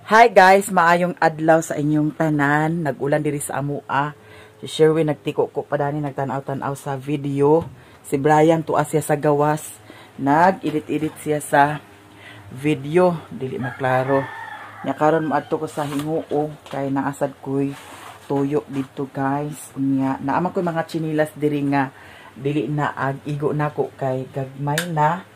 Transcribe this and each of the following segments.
Hi guys, maayong adlaw sa inyong tanan. Nag-ulan diri sa amua. Si Sherwin nagtiko ko pa dani, nagtan-aw-tan-aw sa video. Si Brian tuwa siya sa gawas. Nag-edit-edit siya sa video, dili maklaro. Nya karon moadto ko sa Hinguog kay naasad ko'y tuyo didto, guys. Unya naa man ko'y mga tsinilas diri nga dili na ag igo nako kay gagmay na.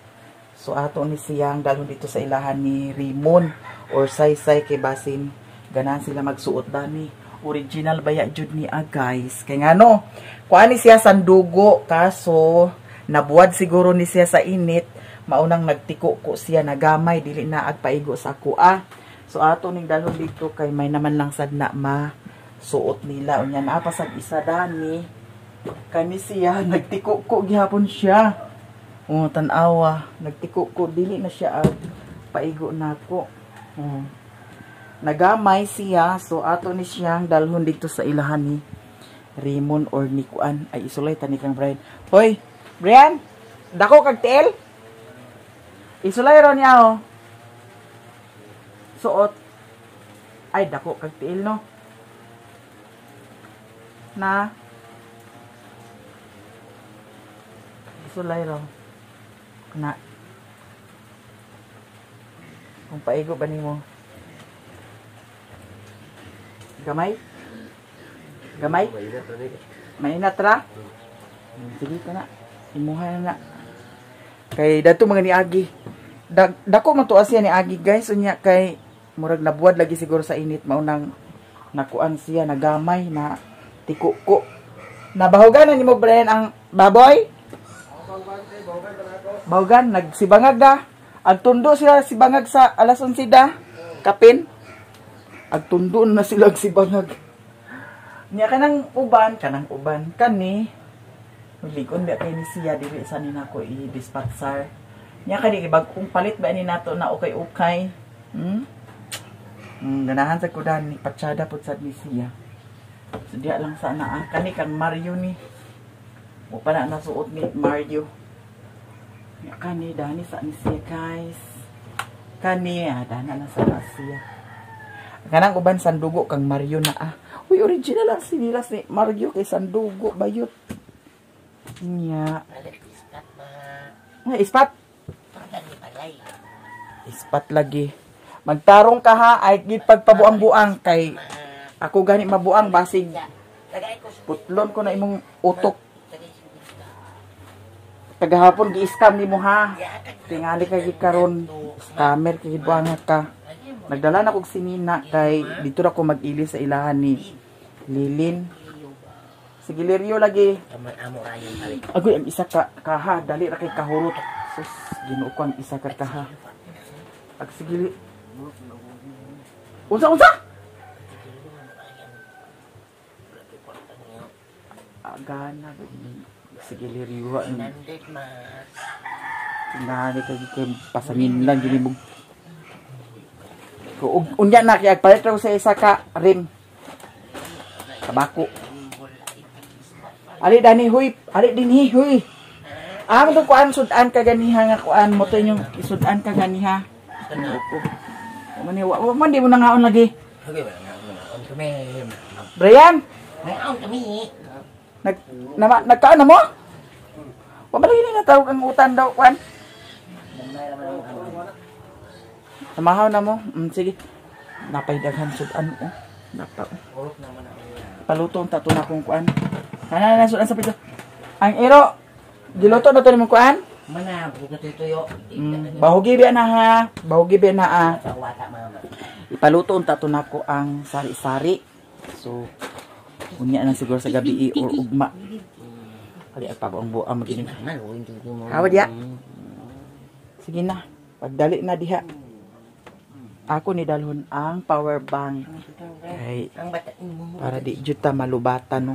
So ato ni siyang dalhon dito sa ilahan ni Raymond or Saysay kay basin ganahan sila magsuot dani. Original baya jud ni ah, guys. Kay ngano, kuan ni siya sandugo, kaso nabuwad siguro ni siya sa init, maunang nagtiko ko siya, nagamay, dili na agpaigo sa ako ah. So ato ning dalhon dito kay may naman lang sad na ma suot nila. Unya naa pa sad isa dani. Kani siya nagtiko ko gihapon siya. Oh, tan-awa, nagtiko ko, dili na siya ag paigo nako. Oh. Nagamay siya, so ato ni siyang dalhon dito sa ilahan ni Raymond or ni Kuan. Ay, isulay tani kang Brian. Hoy, Brian, dako kag tiil? Isulay ro niya oh. Suot. Ay, dako kag tiil, no. Na. Isulay ro. Na. Kung paigo ba nimo? Gamay? Gamay? Mainat ra? Sige ka na. Imuha na na. Kay dato mga ni Agi. Dako man tuwa siya ni Agi, guys. Unya kay murag nabuwad lagi siguro sa init, maunang nakuan siya, nagamay na tikuko. Nabahugan na nimo, Brian, ang baboy? Bahugan, nagsibangag da. Agtundo sila sibangag sa alas 11 da. Kapin. Agtundo na sila sibangag. Nya kanang uban, kani. Ligon ba kay ni siya, dili sa ni nako i-dispatsar. Nya kani ibag-ong palit ba ni nato na ukay-ukay. Hmm? Ganahan sa kudan ni patsada pud sad ni siya. So diya lang sana ah. Kani kang Mario ni. O pa na nasuot ni Mario. Nya kani dani sa ni siya, guys. Kani ah, dana lang sa siya. Kanang uban sandugo kang Mario na ah. Uy, original ang sinilas ni Mario kay sandugo bayot. Nya. Ay, ispat. Ispat lagi. Magtarong ka ha, ay gid pagpabuang-buang kay ako gani mabuang basig. Putlon ko na imong utok. Tagahapon gi-scam nimo ha. Tingali ka gid karon, scammer kay buanga ka. Nagdala na kog sinina kay dito ra ko mag-ili sa ilahan ni Lilin. Sige, Lirio lagi. Agoy, ang isa ka kaha, dali ra kay kahurot. Sus, Ginoo ko, ang isa ka kaha. Ag sige. Unsa unsa? Agana ba ni sige Lirio. Tingali kay kay pasangin lang gini mo. Unya na kay agpalit ra ko sa isa ka rim. Tabako. Ali dani huy, ali dinhi huy. Ah, mo kuan sudan ka ganiha nga kuan mo to inyong isudan ka ganiha. Mani wa man di mo nangaon lagi. Brian, Nangaon kami. Nag nama nagkaon na mo? Wa ba lagi na tawag ang utan daw kuan? Samahaw na mo. Sige. Napay daghan sudan oh. Napa. Paluto ang tato na kong kuan. Kana na sudan sa pito. Ang iro giluto na to nimong kuan? Mana buka tuyo. Bahugi biya na ha. Bahugi biya na ah. Ipaluto ang tato nako ang sari-sari. So unya na siguro sa gabi or ugma. Ali ang pabuang buang magining. Hawa diya. Sige na. Pagdali na diha. Ako ni dalhon ang power bank. Kay para di jud ta malubatan no.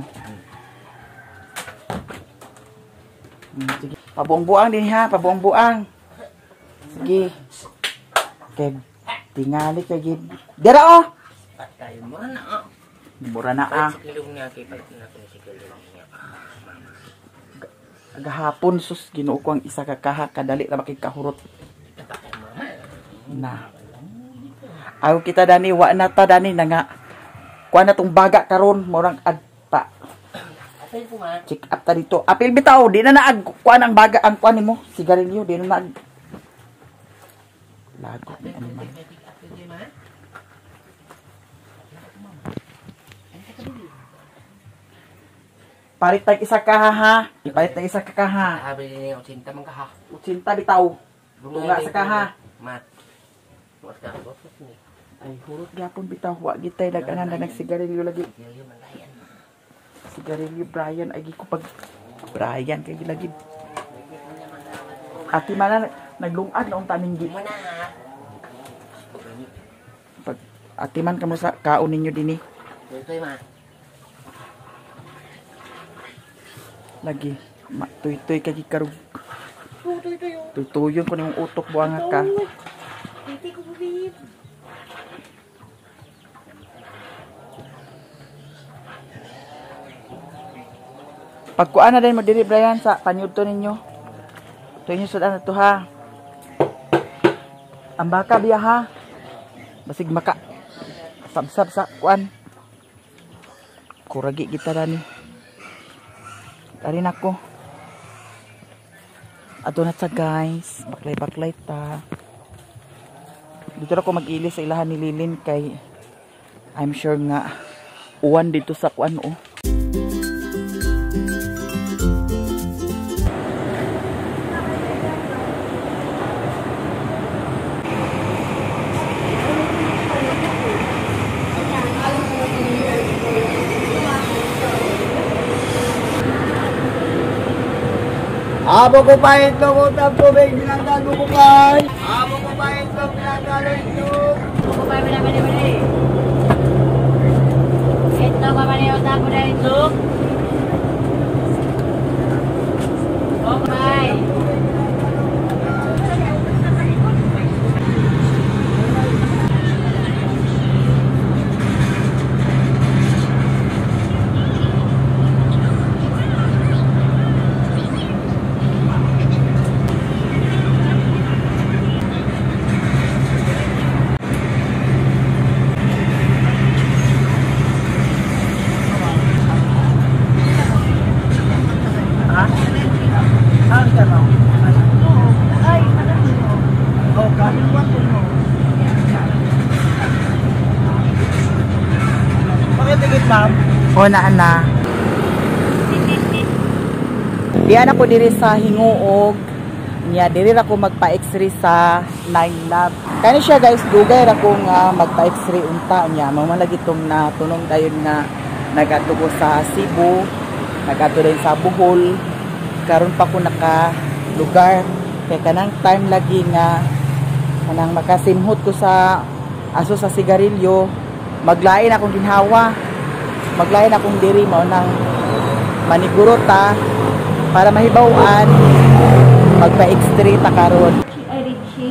Sige. Pabuang-buang din ha, pabuang-buang. Sige. Kay tingali kay gid. Dira oh. Patay mura na ah. Mura na ah. Gahapon sus Ginoo ko ang isa ka kaha kadali ra makikahurot. Na. Aw kita dani wa na ta dani na nga. Kuha na tong baga karon murang agpa. Apil po ma. Check up ta dito. Apil bitaw di na naag kuan ang baga ang kuan nimo sigarilyo di na naag. Lago ni animal. Apil ma. Palit tag isa ka ha. Ipalit tag isa ka ha. Sabi ni 80 man ka ha. 80 bitaw. Tunga sa ka ha. Ma. Mas ka ko ni. Ay hurot gyapon bitaw wa gitay nag-anan na nagsigarilyo lagi. Sigarilyo man Brian. Sigarilyo Brian ay ko pag Brian kay lagi. Ati man naglungag na unta ning gi. Mo na ha. Pag ati man kamo sa kaon ninyo dinhi. Dito ma. Lagi tuy-tuy kay gikarug. Tuy-tuyon ko nimong utok buanga ka. Titi ko bubit. Pagkuan na din mo diri Brian sa panyudto ninyo. Tuyo inyo sudan na to ha. Ang baka biya ha. Basig maka sabsab sa kuan. Kuragi kita dani. Ari nako. Ato na sa guys, baklay-baklay ta. Dito ra ko mag-ili sa ilahan ni Lilin kay I'm sure nga uwan dito sa kuan oh. Abo ko pa ito ko tubig, binanggal ko pa. Abo ko pa ito, binanggal ito. Abo pa bina bina bina. Ito pa bina ito pa ito. Okay. O na na. Diyan ako diri sa Hinguog. Nya diri ra ko magpa-x-ray sa 9 Lab. Kani siya guys, dugay ra ko nga magpa-x-ray unta nya. Mao man lagi tong natunong dayon nga nagadto ko sa Cebu, nagadto din sa Bohol. Karon pa ko naka lugar kay kanang time lagi nga kanang makasimhot ko sa aso sa sigarilyo, maglain akong ginhawa. Maglain akong diri mao nang maniguro ta para mahibaw-an magpa-x-ray ta karon.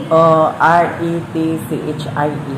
O R E T C H I E.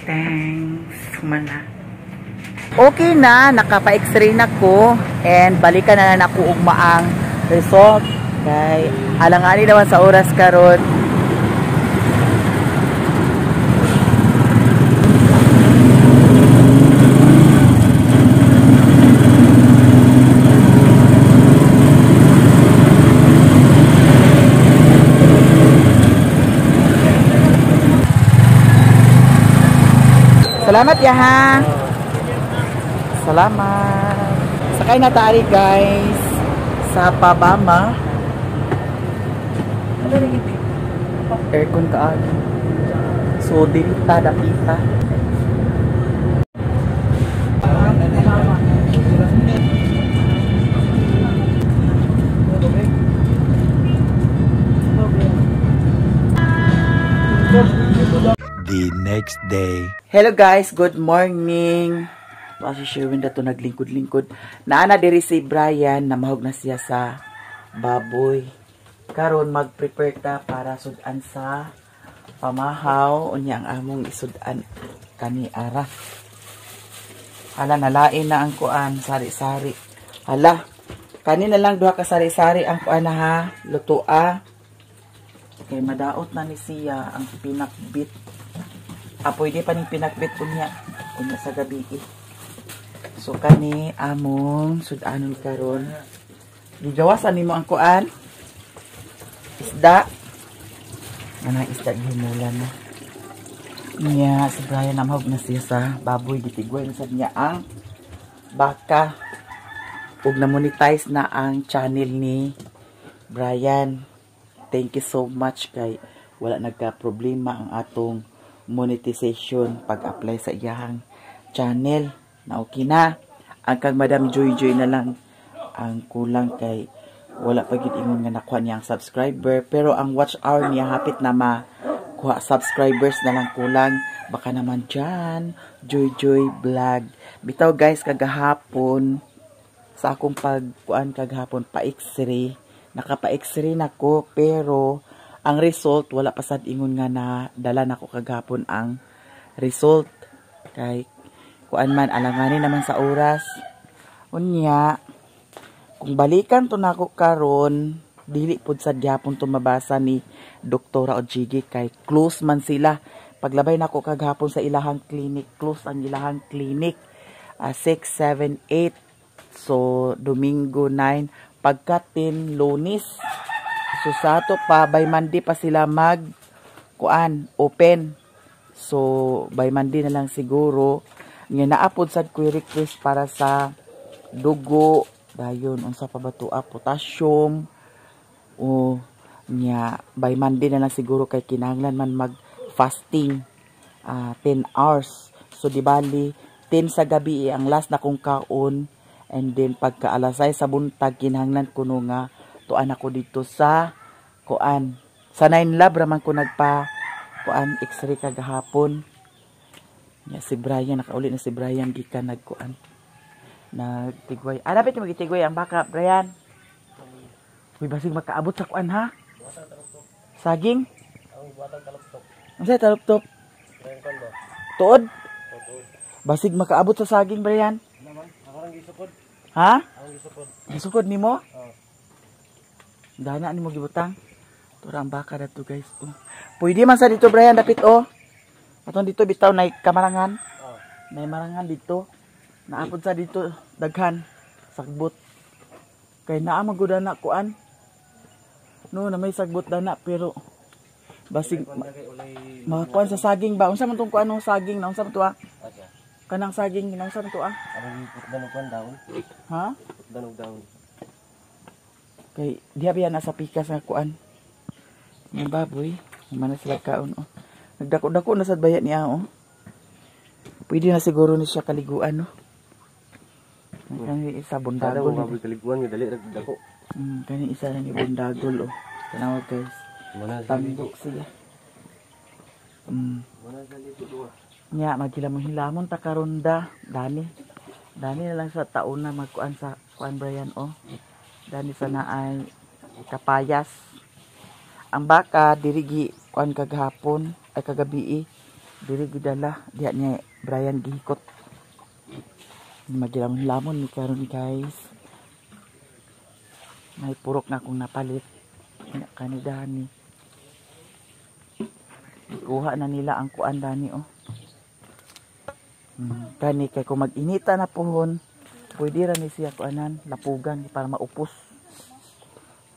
Thanks, mana. Okay na, nakapa-x-ray na ko and balikan na lang ako ugma ang result kay alangani naman sa oras karon. Salamat ya ha. Salamat. Sakay na tayo guys sa Pabama. Aircon ka. So diri ta dapita. The next day. Hello guys, good morning. Wa si Sherwin dato naglingkod-lingkod. Naana diri si Brian, namahog na siya sa baboy. Karon mag-prepare ta para sud-an sa pamahaw. Unya ang among isud-an kani ara. Hala, nalain na ang kuan, sari-sari. Hala, kani na lang duha ka sari-sari ang kuan na ha, lutoa. Kay madaot na ni siya ang pinakbit. Ah, pwede pa ning pinakbit unya. Unya sa gabi eh. So kani among sud-anon karon. Gigawasan nimo ang kuan. Isda. Ana isda gimulan na. Niya si Brian namahog na siya sa baboy, gitigway na sad niya ang baka. Ug na-monetize na ang channel ni Brian. Thank you so much kay wala nagka-problema ang atong monetization pag-apply sa iyahang channel. Na okay na. Ang kang Madam Joy Joy na lang ang kulang kay wala pa gid ingon nga nakuha niya ang subscriber, pero ang watch hour niya hapit na makuha subscribers na lang kulang. Baka naman dyan, Joy Joy Vlog. Bitaw guys, kagahapon sa akong pagkuan kagahapon pa x-ray, nakapa-x-ray na ko, pero ang result wala pa sad ingon nga na dala nako kagahapon ang result kay kuan man alanganin naman sa oras. Unya kung balikan to nako karon, dili pud sad gyapon to mabasa ni Doktora Ojigi kay close man sila. Paglabay nako kagahapon sa ilahang clinic, close ang ilahang clinic. 6, 7, 8. So Domingo 9, pagka 10 Lunes. So sa ato pa by Monday pa sila mag kuan open. So by Monday na lang siguro. Nga naapod sad ko request para sa dugo dayon unsa pa ba to, potassium o nya by Monday na lang siguro kay kinahanglan man mag fasting 10 hours. So di bali 10 sa gabi ang last na kong kaon, and then pagka alas 6 sa buntag kinahanglan kuno nga tuan ako dito sa kuan. Sa 9 lab raman ko nagpa kuan x-ray kagahapon. Nya si Brian nakauli na si Brian gikan nagkuan. Nagtigway. Ah, dapat magitigway ang baka, Brian. Uy, basig makaabot sa kuan ha. Saging? Ang say taluptop. Tuod? Basig makaabot sa saging, Brian. Ha? Gisukod nimo? Dana nimo gibutang. Tura ang baka dato guys. Oh. Pwede man sa dito Brian dapit oh. Atong dito bitaw nay kamarangan. Nay marangan dito. Naapod sa dito daghan sagbot. Kay naa magud na kuan. No, na may sagbot dana pero basig makakuan sa saging ba? Unsa man tong kuan ng saging? Naunsa man to ah? Kanang saging naunsa man to ah? Daon. Ha? Danog daon. Kay diha biya nasa pikas nga kuan. Yung baboy, man na sila kaon oh. Nagdako-dako na sad baya niya oh. Pwede na siguro ni siya kaliguan no. Kani isa bundagol. Baboy kaliguan nga dali ra dako. Kani isa na ni bundagol oh. Tanawa guys. Tambok siya. Nya maghilamon-hilamon ta karon da. Dani. Dani na lang sa taon na magkuan sa kuan Brian oh. Dani sana ay kapayas. Ang baka diri gi kuan kagahapon ay kagabi diri gidala diha niya Brian gihikot. Maghilamon-hilamon ni karon guys. May purok na akong napalit. Kani dani. Ikuha na nila ang kuan dani oh. Kani kay kung mag-inita na pohon, pwede ra ni siya kuanan, lapugan para maupos.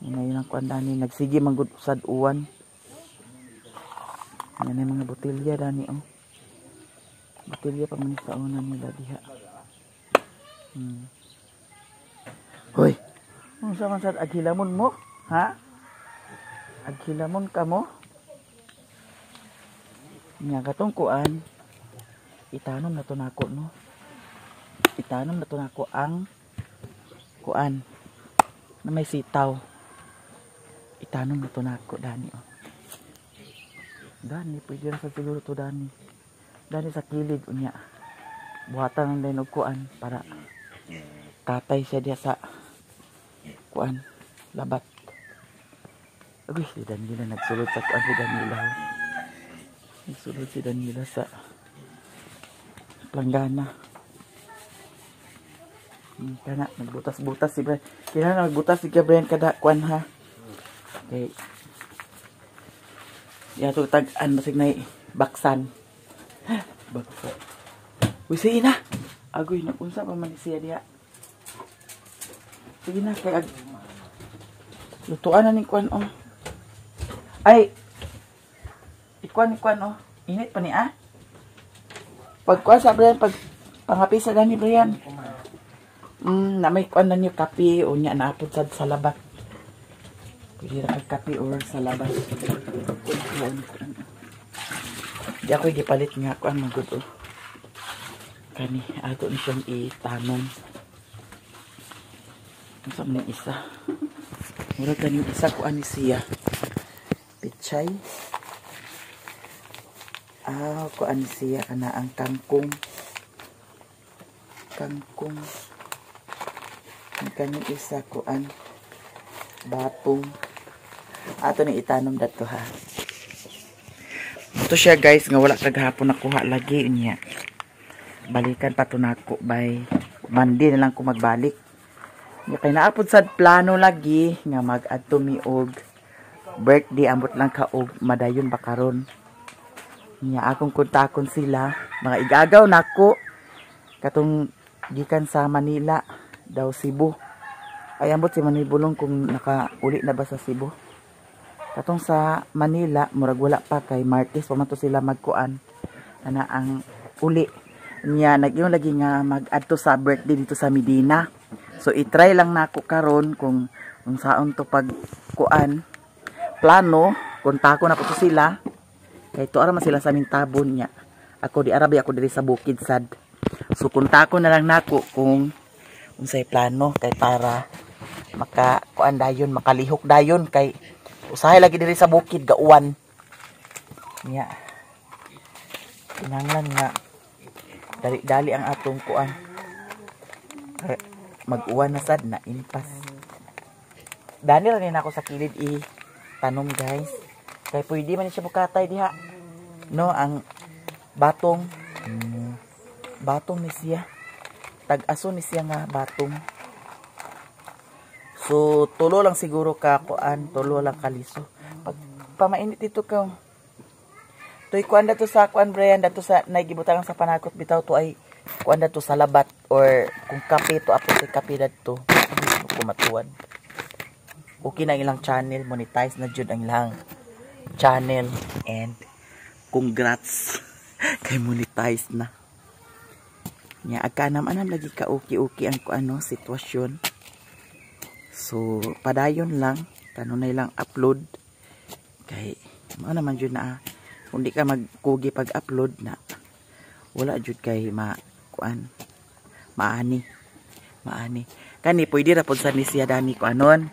Yan na yun ang kuan dani, nagsige man gud sad uwan. Yan na yung mga botelya dani oh. Botelya pa man sa una nila diha. Hoy. Unsa man sad aghilamon mo? Ha? Aghilamon ka mo? Nya katong kuan itanom na to nako, no. Itanom na to nako ang kuan na may sitaw. Itanom na to nako dani, oh. Dani pwede ra sa siguro to dani. Dani sa kilid unya. Buhatan lang din og kuan para katay siya diha sa kuan labat. Uy, si Daniela nagsulod sa kuan si Daniela. Oh. Nagsulod si Daniela sa planggana. Kana nagbutas-butas si Brian. Kailangan nagbutas si Brian kada kuan ha. Okay. Ya to tag-an basig nay baksan. Baksan. Uy, sige na. Agoy, nagunsa pa man siya diha. Sige na kay lutuan na ni kuan, oh. Ay. Ikuan ikuan, oh. Init pa ni ah. Pagkuan sa Brian, pag pangapisa gani Brian. Na may kuan na niyo kape o nya naapod sad sa labat. Pwede ra kag kape or sa labas. Di ako gipalit nga kuan magud, oh. Kani ato ni siyang itanom. Unsa man ning isa? Murag kaning isa kuan ni siya. Pichay. Ah, kuan ni siya kana ang kangkong. Kangkong. Ang kaning isa kuan batong. Ato ni itanom dato ha. Ito siya guys nga wala kagahapon nakuha lagi niya. Balikan pa to nako by Monday na lang ko magbalik. Nya kay naapod sad plano lagi nga mag-adto mi og birthday, ambot lang ka og madayon ba karon. Nya akong kontakon sila, mga igagaw nako katong gikan sa Manila daw Cebu. Ay ambot si Manibulong kung nakauli na ba sa Cebu. Katong sa Manila murag wala pa kay Martes pa man to sila magkuan ana ang uli. Nya nagyong lagi nga mag-adto sa birthday dito sa Medina. So i-try lang nako karon kung unsaon to pag kuan plano, kontako na ko to sila. Kay tuara man sila sa aming tabon niya. Ako di Arabi, ako diri sa bukid sad. So kontako na lang nako kung unsay plano kay para maka kuan dayon, makalihok dayon kay usahay lagi diri sa bukid gauwan. Nya. Kinahanglan nga dali-dali ang atong kuan. Mag-uwan na sad na impas. Dani ra ni nako sa kilid i tanom guys. Kay pwede man siya mukatay diha. No, ang batong. Batong ni siya. Tag-aso ni siya nga batong. So tulo lang siguro ka kuan, tulo lang kaliso. Pag pamainit dito ka. Tuy kuan dato sa kuan Brian, dato sa naigibutangan sa panakot bitaw to ay kuan dato sa labat or kung kape to apo kay kape dadto. Kumatuan. Okay na ilang channel, monetize na jud ang ilang channel and congrats kay monetize na. Nya agkanam-anam lagi ka okay-okay ang kuano sitwasyon. So padayon lang kanunay lang upload kay mao naman jud na kung di ka magkugi pag-upload na wala jud kay ma kuan maani maani kani pwede ra pod sa ni siya dani kuanon.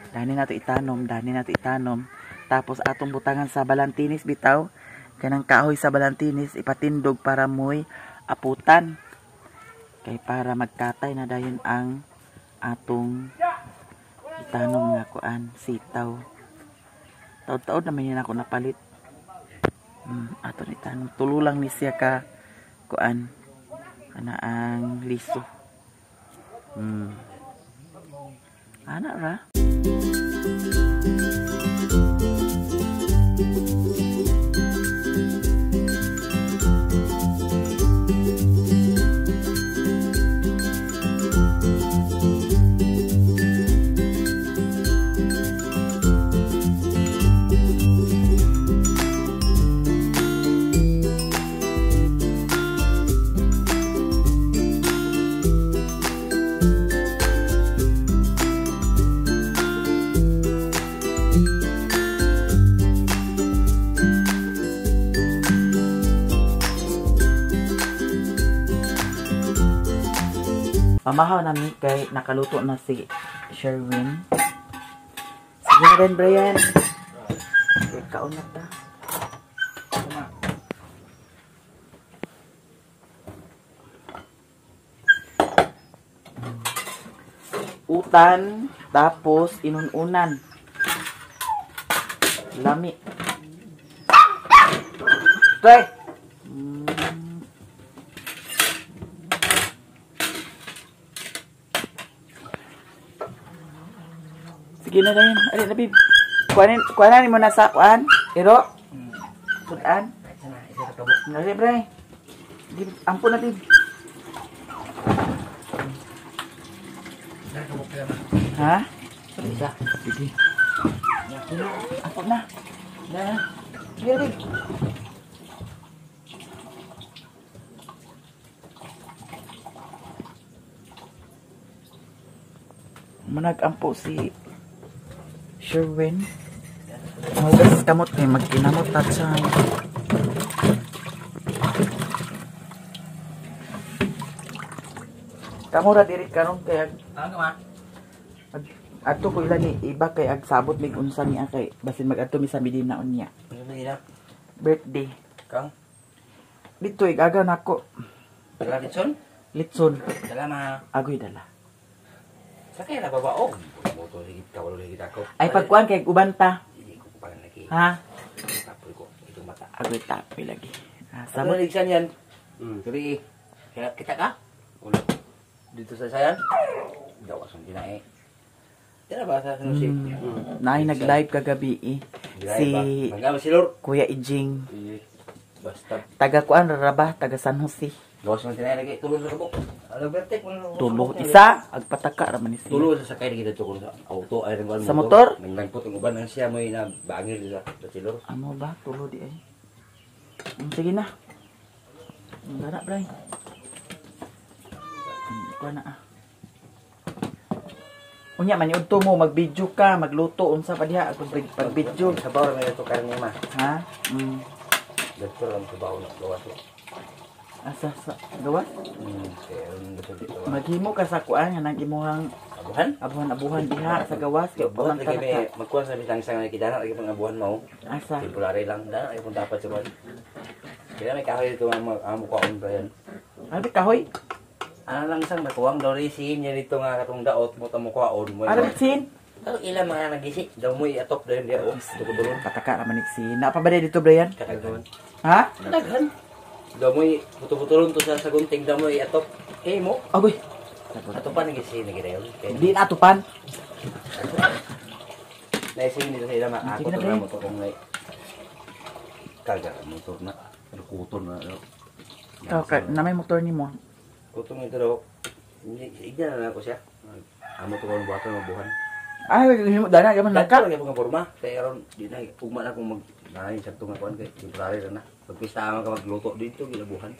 Dani nato itanom, dani nato itanom. Tapos atong butangan sa balantinis bitaw kanang kahoy sa balantinis ipatindog para moy aputan kay para magkatay na dayon ang atong itanom nga kuan sitaw. Taod-taod naman yun ako napalit. Ato ni itanom tulo lang ni siya ka kuan kana ang liso. Ana ra. Pamahaw nami kay nakaluto na si Sherwin. Sige na din, Brian. Okay, kaon na ta. Utan, tapos inununan. Lami. Tay. Sige na dayon. Ali na bib. Kuanin mo na sa kuan. Iro. Sudan. Dali bre. Ampo na bib. Ha? Isa. Sige. Ampo na. Na. Sige bib. Manag-ampo si Sherwin. Mahugas kamot kay magkinamot ta siya. Kamura diri karon kay adto ko ila ni iba kay agsabot mig unsa niya kay basin mag-adto mi sa Medina unya. Birthday. Kang dito igaga nako. Dala litson? Litson. Dala ma. Agoy dala. Sakay ra babaog. Moto lagi kawalo lagi ako. Ay pagkuan kay uban ta. Hindi ko pa lagi. Ha? Tapoy ko itong mata. Agoy tapoy lagi. Ah, Sabot sabot ligsan yan. Kari kita ka? Ulo. Dito sa sayan. Daw asong dinae. Dira ba sa susi? Naay nag-live kagabi eh. Si si Lord. Kuya Ijing. Basta Taga kuan raraba, taga San Jose. gawas man dinae lagi tulo sa kabok. Albertek Tulo isa agpataka ra man ni siya. Tulo sa sakay lagi dito sa auto ay rin Sa motor? Nanglangpot ang uban ang siya mo'y na bangil sa silor. Amo ba tulo di ay. Sige na. Dara bray. Kuan na ah. Unya man udto mo mag-video ka, magluto unsa pa diha akong pag-video. Sabaw ra may ito karne ma. Ha? Dito lang sabaw na gawas. Asa sa gawas? Kaya dito dito. Maghimo ka sa kuan nga nang imuhang Abuhan? abuhan-abuhan diha sa gawas kay Buhat uban lagi ka. may magkuha sa bisang isang nakidana lagi pang abuhan mo. Asa? Temporary lang dana ay kung dapat sa kuan. Kaya may kahoy dito ang amo ko on Brian. Ano ba kahoy? Ano lang sang nakuwang daw rin niya dito nga katong daot mo tamo kuwaon mo. Ano ba sin? Pero ilang mga nagisi. Daw mo iatop dayon diya oh. Tukudulon. Pataka ra man sin. Napa ba dito Brian? Kadaghan. Ha? Daghan. Daw mo putuputulon to sa gunting daw mo iatop. Eh mo. Agoy. Atopan nagisi nagi dayon. Di na atupan. Naisin nito sa ilang mga ako Sige na, to Brian. na motor kong nay. Karga motor na. Kuton na. Okay, na may motor nimo. Kutong ito daw. Igna na lang ko siya. Amo to kung buhaton mabuhan. Ay, himo dana gaman lang ka. Ka lagi pong porma. Kaya ron di na ugma na kung mag naay sa tunga kuan kay temporary ra na. Pagpista man ka magluto dito gilabuhan.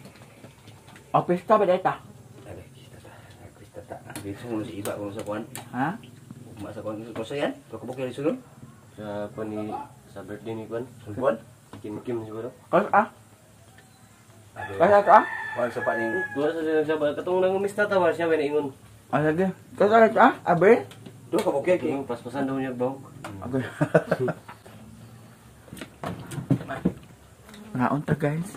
O pista ba data? Ay, pista ta. Pista ta. Dito mo si iba kung sa kuan. Ha? Ugma sa kuan ko sa yan. Kakubok yung sunod. Sa kuan ni sa birthday ni kuan. Kuan? Kim Kim siguro. Kas ah? Kas ah? Kuan sa pa ning Duha sa siya sa katong nang umista ta ba siya may naingon. Ah, lagi. Kas ah? Aber? Do ka bukay kay. Yung paspasan daw niya bawog. Agoy. Ngaon ta guys.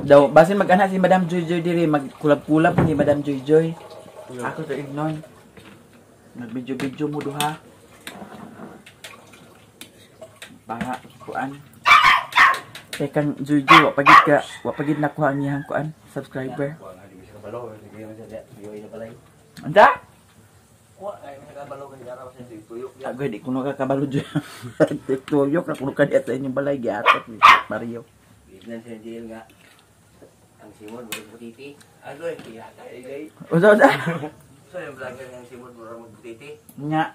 Daw basin mag-ana si Madam Joy Joy diri magkulab-kulab ni Madam Joy Joy. Ako sa ignon. Nag-video-video mo duha. Para kuan. Teka Joy Joy wa pagid ka, wa pagid nakuha ang iyang kuan subscriber. Kuan nga di sa kabalo sige man sa diyo na palay. Anda? Kuan ay sa kabalo kay dara sa tuyok. Agoy di kuno ka kabalo Joy. Tuyok na kuno ka diya sa inyong balay giatot ni Mario. Bignan siya DL nga. Ang Simon mo butiti. Agoy, iya kay gay. Usa usa. So yung vlogger ng Simon mo magbutiti. Nya.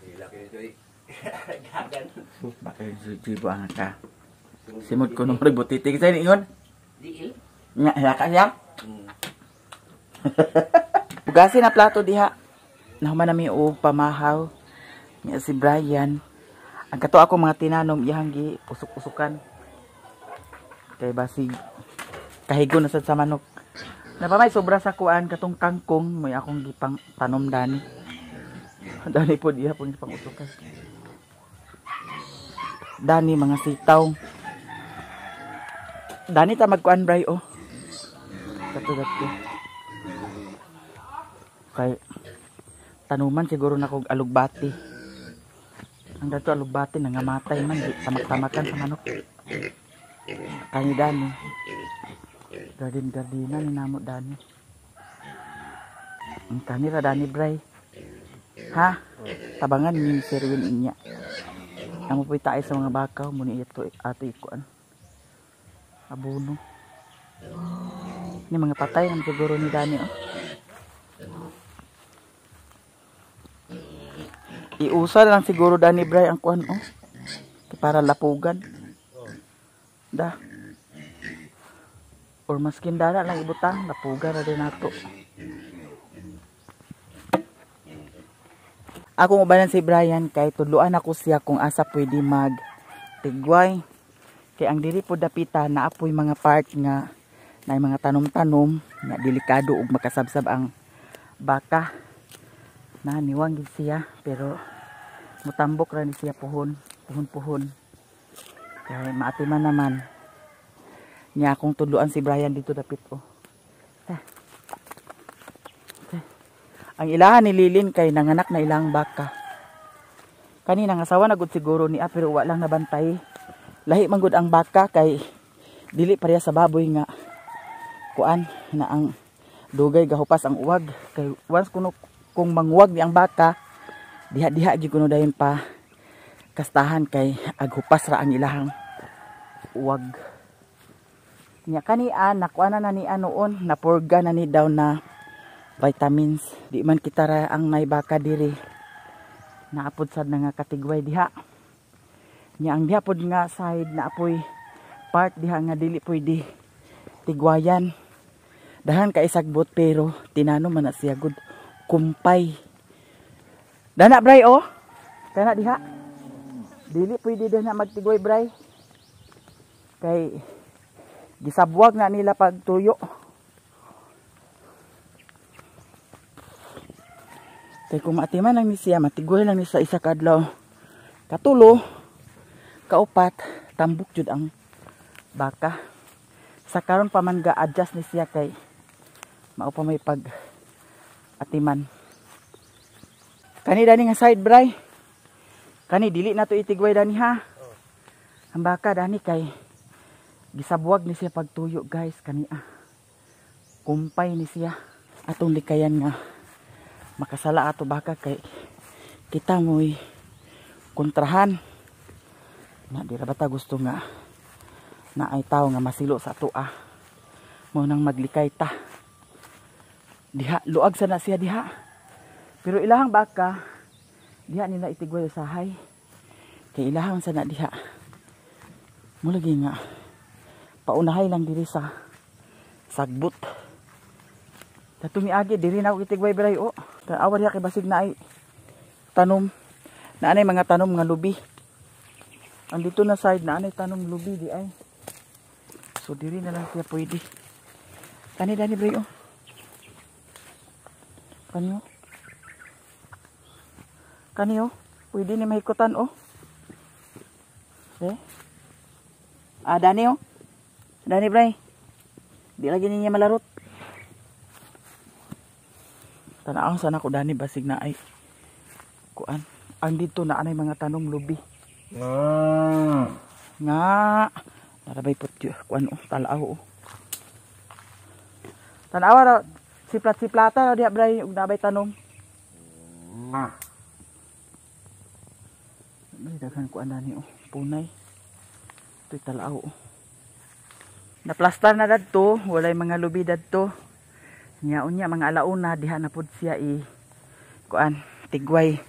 Dila kayo Joy. Gagan. Baka Joy Joy buang ka. Simod ko nung butiti kasi ingon. DL. Nya hila ka siya. Pugasin na plato diha. Nahuman nami og pamahaw. Nya si Brian. Ang kato ako mga tinanom iyang gi usok-usukan. Kay basig kahigo na sad sa manok. Napamay sobra sa kuan katong kangkong may akong gipang tanom dani. Dani po diha po pang usukan. Dani mga sitaw. Dani ta magkuan bray oh. Kato dato. Kay tanuman siguro na kog alugbati. Ang dato alugbati nangamatay man di tamak-tamakan sa manok. Kani dani. Garden gardina ni namo dani. Ang kanira dani bray. Ha? Tabangan ni Sir Win inya. Amo po'y tae sa mga bakaw muni ito ato ikuan. Abono. Ni mga patay ang siguro ni Dani oh. Iusa lang siguro Dani bray ang kuan oh. Para lapugan. Da. Or maskin dara lang ibutang lapugan ra din nato. Akong ubanan si Brian kay tudluan ako siya kung asa pwede mag tigway. Kay ang diri po dapita na apoy mga part nga na mga tanom-tanom na delikado ug makasabsab ang baka. Na niwang gid siya pero mutambok ra ni siya puhon, puhon-puhon. Kay maatiman naman. Nya akong tudluan si Brian dito dapit oh. Ta. Ang ilahan ni Lilin kay nanganak na ilang baka. Kani nangasawa na gud siguro niya pero wa lang nabantay. Lahi man gud ang baka kay dili pareha sa baboy nga kuan na ang dugay gahupas ang uwag kay once kuno kung manguwag ni ang baka diha-diha gyud kuno dayon pa kastahan kay aghupas ra ang ilahang uwag. Nya kani nakuha na ni noon, napurga na ni daw na vitamins. Di man kita ra ang nay baka diri. Naapod sad na nga katigway diha. Nya ang diha pod nga side na apoy part diha nga dili pwede tigwayan. Dahan ka isagbot pero tinano man na siya gud kumpay. Dana bray oh. Kana diha. Dili pwede dana magtigway bray. Kay gisabwag na nila pagtuyo. Kay kung maatiman lang ni siya, matigway lang ni sa isa ka adlaw. Katulo, kaupat, tambok jud ang baka. Sa karon pa man ga-adjust ni siya kay mao pa may pag atiman. Kani dani nga side bray. Kani dili na to itigway dani ha. Ang baka dani kay gisabwag ni siya pagtuyo guys kani ah. Kumpay ni siya. Atong likayan nga makasala ato baka kay kita mo'y kontrahan. Na di ra bata gusto nga na ay tao nga masilo sa ato ah. Mao nang maglikay ta. Diha luag sana siya diha. Pero ilahang baka diha nila itigway usahay. Kay ilahang sana diha. Mo lagi nga paunahay lang diri sa sagbot. Tatong miagi diri na ako itigway biray oh. Tanawa diha kay basig na ay tanom. Naanay mga tanom nga lubi. Ang dito na side naanay tanom lubi di ay. So diri na lang siya pwede. Kani dani bray oh. Kani oh. Kani oh. Pwede ni mahikutan oh. Eh? Ah dani oh. Dani bray. Di lagi niya malarot. Tanaw sana ko dani basig na ay kuan. Ang dito na anay mga tanom lubi. Nga narabay put kuan oh talaw oh. Tanawa ra siplat-siplata ra diha bray ug nabay tanom. Ay daghan kuan dani oh punay. Toy talaw oh. Naplastar na dadto, walay mga lubi dadto. Nya unya mga alauna diha na pud siya i kuan tigway.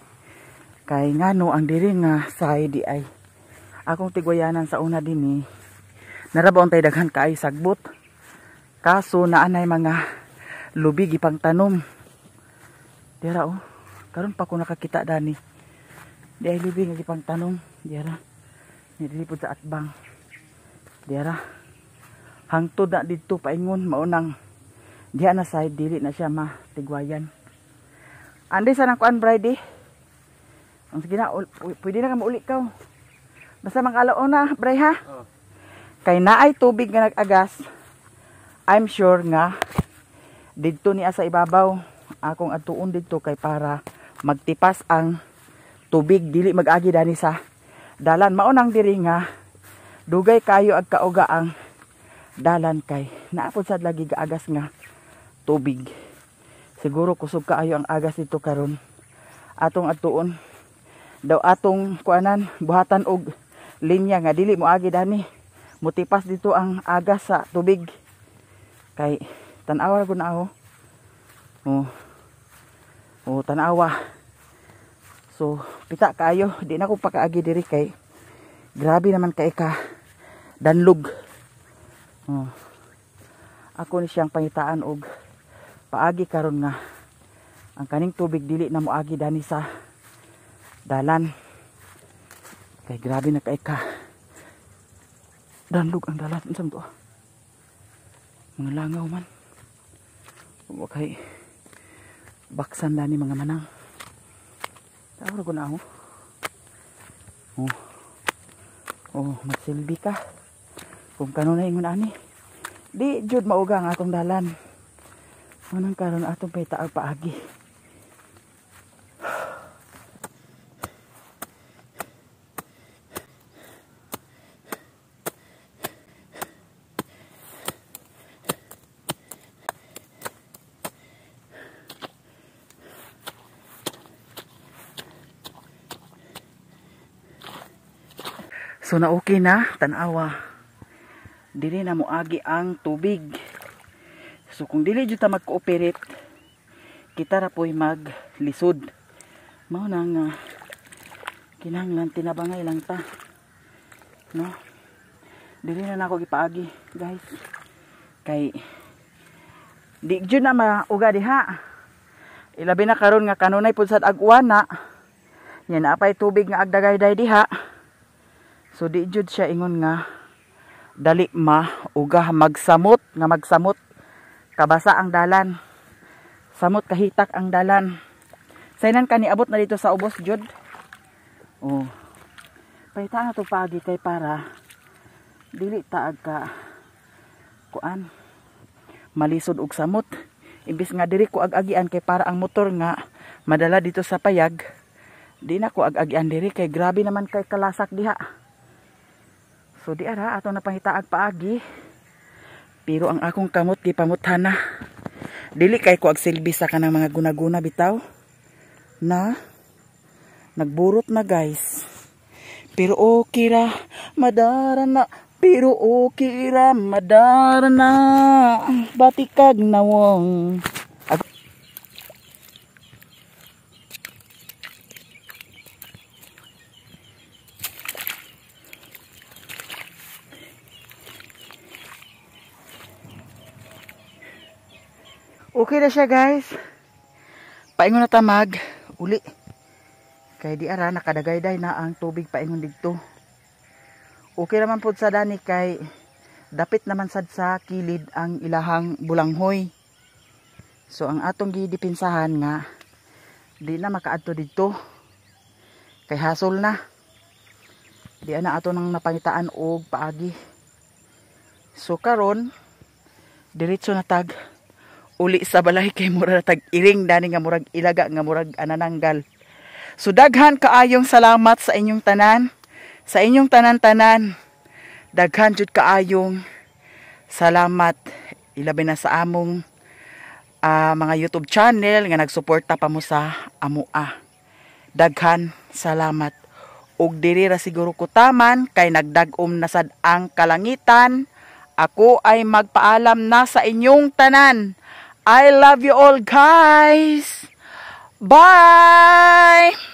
Kay ngano ang diri nga side di ay akong tigwayanan sa una dinhi. Narabaon tay daghan kaayo sagbot. Kaso naanay mga lubi gipang tanom. Dira oh. Karon pa ko nakakita dani. Di ay lubi nga gipang tanom. Dira. Ni diri pud sa atbang. Dira. Hangtod na didto paingon mao nang Diha na side dili na siya matigwayan. Andi sa nang kuan Bride. Ang sige na, pwede na ka mauli ka. Basta makalaon na, Bray ha. Oh. Kay naay tubig nga nag-agas. I'm sure nga didto niya sa ibabaw. Akong adtuon didto kay para magtipas ang tubig dili mag-agi dani sa dalan. Mao nang diri nga dugay kayo ag kauga ang dalan kay naapod sad lagi gaagas nga tubig. Siguro kusog kaayo ang agas dito karon. Atong adtuon daw atong kuanan buhatan og linya nga dili moagi dani. Mutipas dito ang agas sa tubig. Kay tan-awa gud na ako. Oh. Oh, tan-awa. So pita kaayo, di na ko pakaagi diri kay grabe naman kay ka danlog. Oh. Ako ni siyang pangitaan og paagi karon nga ang kaning tubig dili na moagi dani sa dalan. Kay grabe na kay ka danlog ang dalan. Unsa man to? Mga langaw man. Okay. Baksan dani mga manang. Tawag ko na ako. Oh. Oh, magsilbi ka. Kung kanunay ingon ani. Di jud mauga ang atong dalan. Manang karon atong pahitaag paagi. So na okay na, tan-awa. Dili na moagi ang tubig. So kung dili jud ta mag-cooperate, kita ra poy maglisod. Mao na nga kinahanglan tinabangay lang ta. No? Dili na nako gipaagi, guys. Kay di jud na mauga diha. Ilabi na karon nga kanunay pud sad ag-uwan na. Nya naapay tubig nga agdagayday diha. So di jud siya ingon nga dali ma uga magsamot nga magsamot kabasa ang dalan. Samot kahitak ang dalan. Saynan kani abot na dito sa ubos jud. Oh. Pahita na to paagi kay para dili taag ka kuan malisod og samot. Imbis nga diri ko ag-agian kay para ang motor nga madala dito sa payag, di na ko ag-agian diri kay grabe naman kay kalasak diha. So di ara ato na pangitaag paagi. Pero ang akong kamot gipamuthan na. Dili kay ko agsilbi sa kanang mga guna-guna bitaw na nagburot na guys. Pero okay ra madara na. Pero okay ra madara na. Batikag nawong. Okay na siya guys. Paingon na ta mag uli. Kay di ara nakadagayday na ang tubig paingon didto. Okay naman pud sa dani kay dapit naman sad sa kilid ang ilahang bulanghoy. So ang atong gidipinsahan nga di na makaadto didto. Kay hasol na. Di ana ato nang napangitaan og paagi. So karon diretso na tag uli sa balay kay mura tag iring dani nga murag ilaga nga murag anananggal. So daghan kaayong salamat sa inyong tanan, sa inyong tanan-tanan. Daghan jud kaayong salamat ilabi na sa among mga YouTube channel nga nagsuporta pa mo sa amoa. Daghan salamat. Og diri ra siguro ko taman kay nagdag-om na sad ang kalangitan. Ako ay magpaalam na sa inyong tanan. I love you all guys. Bye!